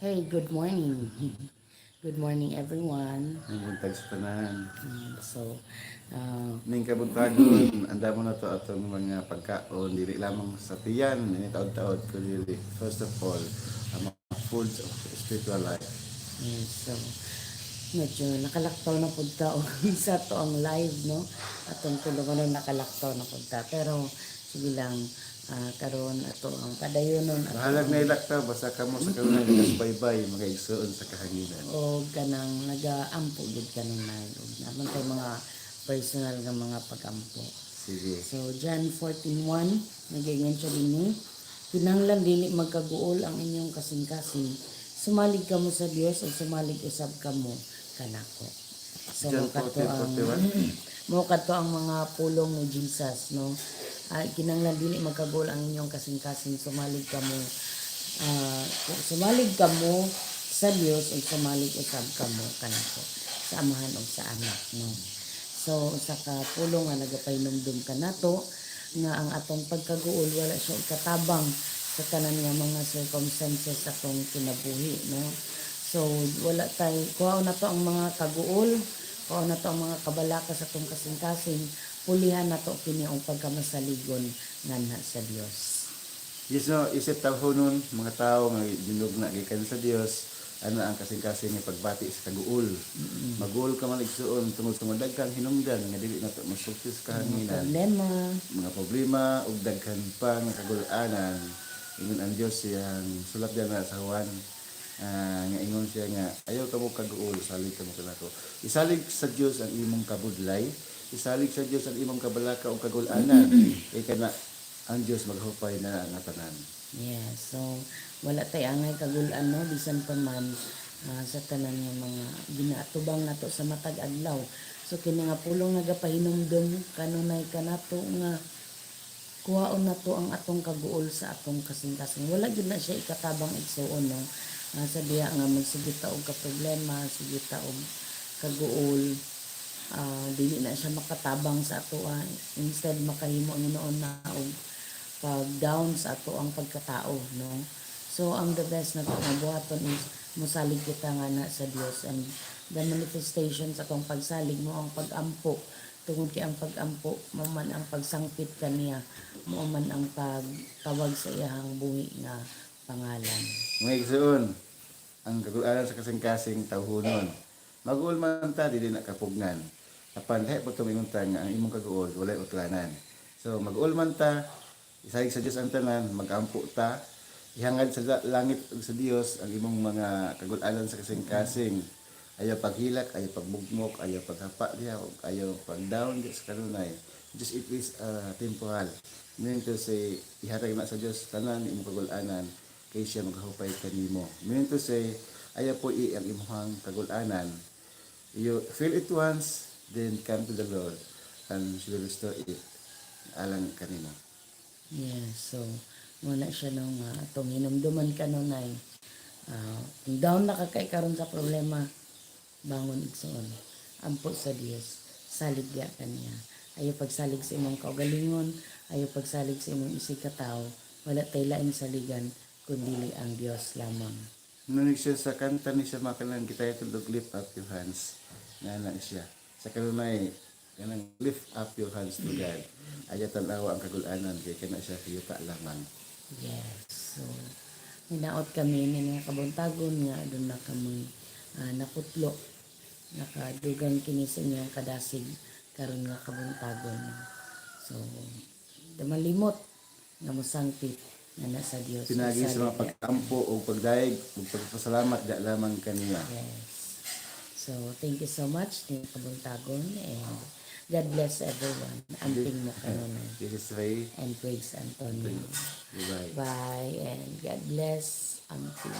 Hey, good morning. Good morning, everyone. Maayong buntag sa tanan. So, Ning kabuntagon, andamo na to atong mga pagkaon, dili lamang sa tiyan, ini taod-taod, kundi first of all, ang mga foods of spiritual life. Yes, so, medyo nakalaktaw na pud ta og sa ato ang live, no? Atong tulungan, nakalaktaw na pud ta. Pero, sige lang, karon ato ang padayonon ato Bahalag na ilaktaw, basta kamo sa kanunay nagasubaybay, mga igsoon sa kahanginan. O kanang nagaampo gid kanunay og naman tay mga personal nga mga pagampo. Sige. So John 14:1, nagaingon siya dinhi, "Kinahanglan dili magkaguol ang inyong kasing-kasing. Sumalig kamo sa Dios ug sumalig usab kamo kanako." So John mo kadto ang 14:41. Mo kadto ang mga pulong ni Jesus, no. Kinahanglan dili magkaguol ang inyong kasing-kasing, sumalig kamo sa Dios ug sumalig usab kamo kanako, sa Amahan ug sa Anak, no. So usa ka pulong nga nagapahinumdum kanato nga ang atong pagkaguol wala siya ikatabang sa tanan nga mga circumstances sa atong kinabuhi, no. So wala tay kuhaon na to ang mga kaguol, kuhaon na to ang mga kabalaka sa atong kasing-kasing, pulihan nato kini ang pagkamasaligon nganha sa Dios. Yes, no, isip tawhonon, mga tao nga ginugna gikan sa Dios, ano ang kasing-kasing nga pagbati sa kaguol. Maguol ka man, igsuon, tungod sa mga daghang hinungdan nga dili nato masulti sa kahanginan. Problema. Mga problema ug daghan pa nga kagul-anan. Ingon ang Dios siyang sulat diyan na sa Juan, nga ingon siya nga ayaw kamo kaguol, salig kamo kanako. Isalig sa Dios ang imong kabudlay, isalig sa Dios ang imong kabalaka ug kagul-anan, kay kana ang Dios maghupay na nga tanan. Yes, so wala tay angay kagulan, no, bisan pa man sa tanan nga mga ginaatubang nato sa matag adlaw. So kini nga pulong nagapahinumdum kanunay kanato nga kuhaon nato ang atong kaguol sa atong kasing-kasing. Wala gyud na siya ikatabang, igsuon, no. Sa diha nga magsige ta og ka problema, sige ta og kaguol, dili na siya makatabang sa atoa. Instead, makahimo ang Ginoo na og pag down sa ato ang pagkatao, no. So ang the best na nga buhaton is mosalig kita nga na sa Dios, and the manifestation sa atong pagsalig mo ang pagampo, tungod kay ang pagampo mo man ang pagsangpit kaniya, mo man ang pagtawag sa iyahang buhi nga pangalan. Mga igsoon, ang kagul-anan sa kasing-kasing tawhonon. Maguol man ta, dili na kapugnan. Apan lahi po ingon ta nga ang imong kaguol walay utlanan. So maguol man ta, isalig sa Dios ang tanan, magampo ta, ihangad sa langit ug sa Dios ang imong mga kagul-anan sa kasing-kasing. Ayaw paghilak, ayaw pagbugmok, ayaw paghapa diha, ug ayaw pag-down diha sa kanunay. Just it is temporal. Meaning to say, ihatag na sa Dios tanan imong kagul-anan kay siya maghupay kanimo. Meaning to say, ayaw po i ang imuhang kagul-anan. You feel it once, then come to the Lord and she will restore it alang kanimo. Yeah, so muna siya nung atong hinumduman kanunay. Kung down na ka kay karon sa problema, bangon, igsoon. Ampo sa Dios, salig ya kaniya. Ayaw pagsalig sa imong kaugalingon, ayaw pagsalig sa imong isig ka tawo, wala tay laing saligan kundi ang Dios lamang. Nunig siya sa kanta ni siya makalang kita ito, "Lift up your hands." Nga na siya. Sa kanunay, kanang lift up your hands to God. Ayaw tanawa ang kagul-anan kay kana siya kayuta lamang. Yes. So, hinaot kami ni nga kabuntagon nga doon na kami naputlo. Nakadugang kini sa inyong kadasig karon nga kabuntagon. So, malimot nga mosangpit nga nasa Dios. Pinagi sa mga Salig. Pag-ampo o pagdayeg o pagpasalamat da lamang kaniya. Yes. So, thank you so much ni kabuntagon and God bless everyone. Amping mo kanunay. This is Ray. And Grace Antonio. Bye. Bye and God bless. Amping.